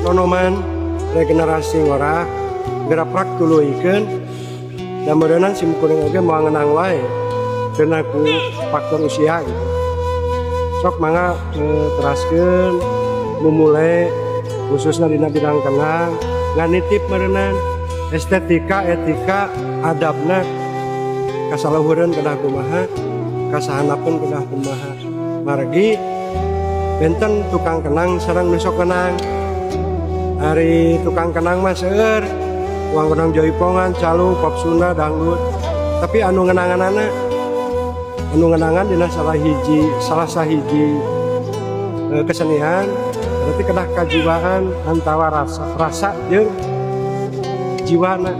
Nonoman regenerasi ngora geraprak tuluykeun dan meureunan sim kuring oge moal ngenang wae karena ku faktor usia gitu. Sok mangga teraskeun memulai, khususnya dina bidang kendang, nganitip meureunan estetika, etika, adabna, kasaluhureun kedah kumaha, kasahandapeun kedah kumaha, margi benten tukang kendang sareng nu sok kendang. Ari tukang kendang mah seueur, tukang kendang jaipongan, calung, pop Sunda, dangdut, tapi anu ngenanganana, anu ngenangan dina salah sahiji kesenian berarti kedah kajiwaan antara rasa rasa jeung jiwana.